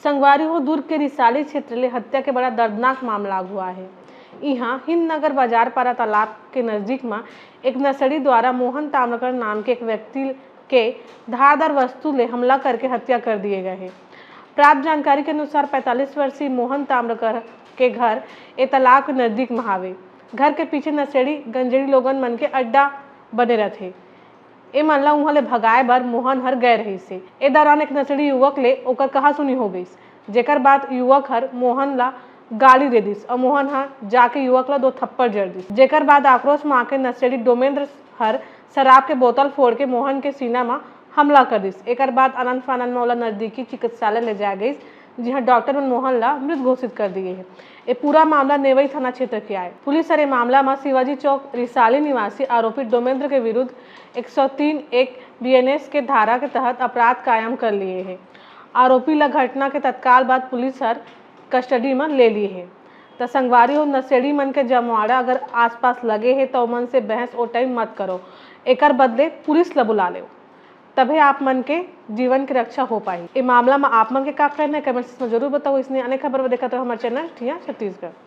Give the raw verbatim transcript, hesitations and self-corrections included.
संगवारी हो, दुर्ग के रिसाली क्षेत्र ले हत्या के बड़ा दर्दनाक मामला आगू आए हे। इहां हिंद नगर बाजार पारा तालाब के नजदीक म एक नशेड़ी द्वारा मोहन ताम्रकर नाम के एक व्यक्ति के धारदार वस्तु ले हमला करके हत्या कर दिए गए हे। प्राप्त जानकारी के अनुसार पैंतालीस वर्षीय मोहन ताम्रकर के घर ए तालाब के नजदीक म हावे। घर के पीछे नशेड़ी गंजेड़ी लोगन मन के अड्डा बने रथे। ए मन ला उहां ले भगाए बर मोहन हर गए रहिस हे। ए दौरान एक नशेड़ी युवक ले ओकर कहासुनी हो गइस, जेकर बाद युवक हर मोहन ला गाली दे दिस अउ मोहन ह जाके युवक ला दो थप्पड़ जड़ दिस, जेकर बाद आक्रोश म आके नशेड़ी डोमेंद्र हर शराब के बोतल फोड़ के मोहन के सीना म हमला कर दिस। एकर बाद आनन फानन म ओला नजदीकी चिकित्सालय ले जाए गइस, जिहां डॉक्टर मन मोहन ला मृत घोषित कर दिए हे। ए पूरा मामला नेवई थाना क्षेत्र के आए। पुलिस हर ए मामला म शिवाजी चौक रिसाली निवासी आरोपी डोमेंद्र के विरुद्ध एक सौ तीन एक बीएनएस के धारा के तहत अपराध कायम कर लिए हे। आरोपी ला घटना के तत्काल बाद पुलिस हर कस्टडी म ले लिए हे। त संगवारी हो, नशेड़ी मन के जमवाड़ा अगर आसपास लगे हे, त ओमन से बहस ओ टाइम मत करो, एकर बदले पुलिस ला बुला लेव, तभे आप मन के जीवन के रक्षा हो पाही। ए मामला म आप मन के का कहना हे, कमेंट्स म जरूर बताओ। इसने अनेक खबर बर देखत रहो हमारे चैनल ठिया छत्तीसगढ़।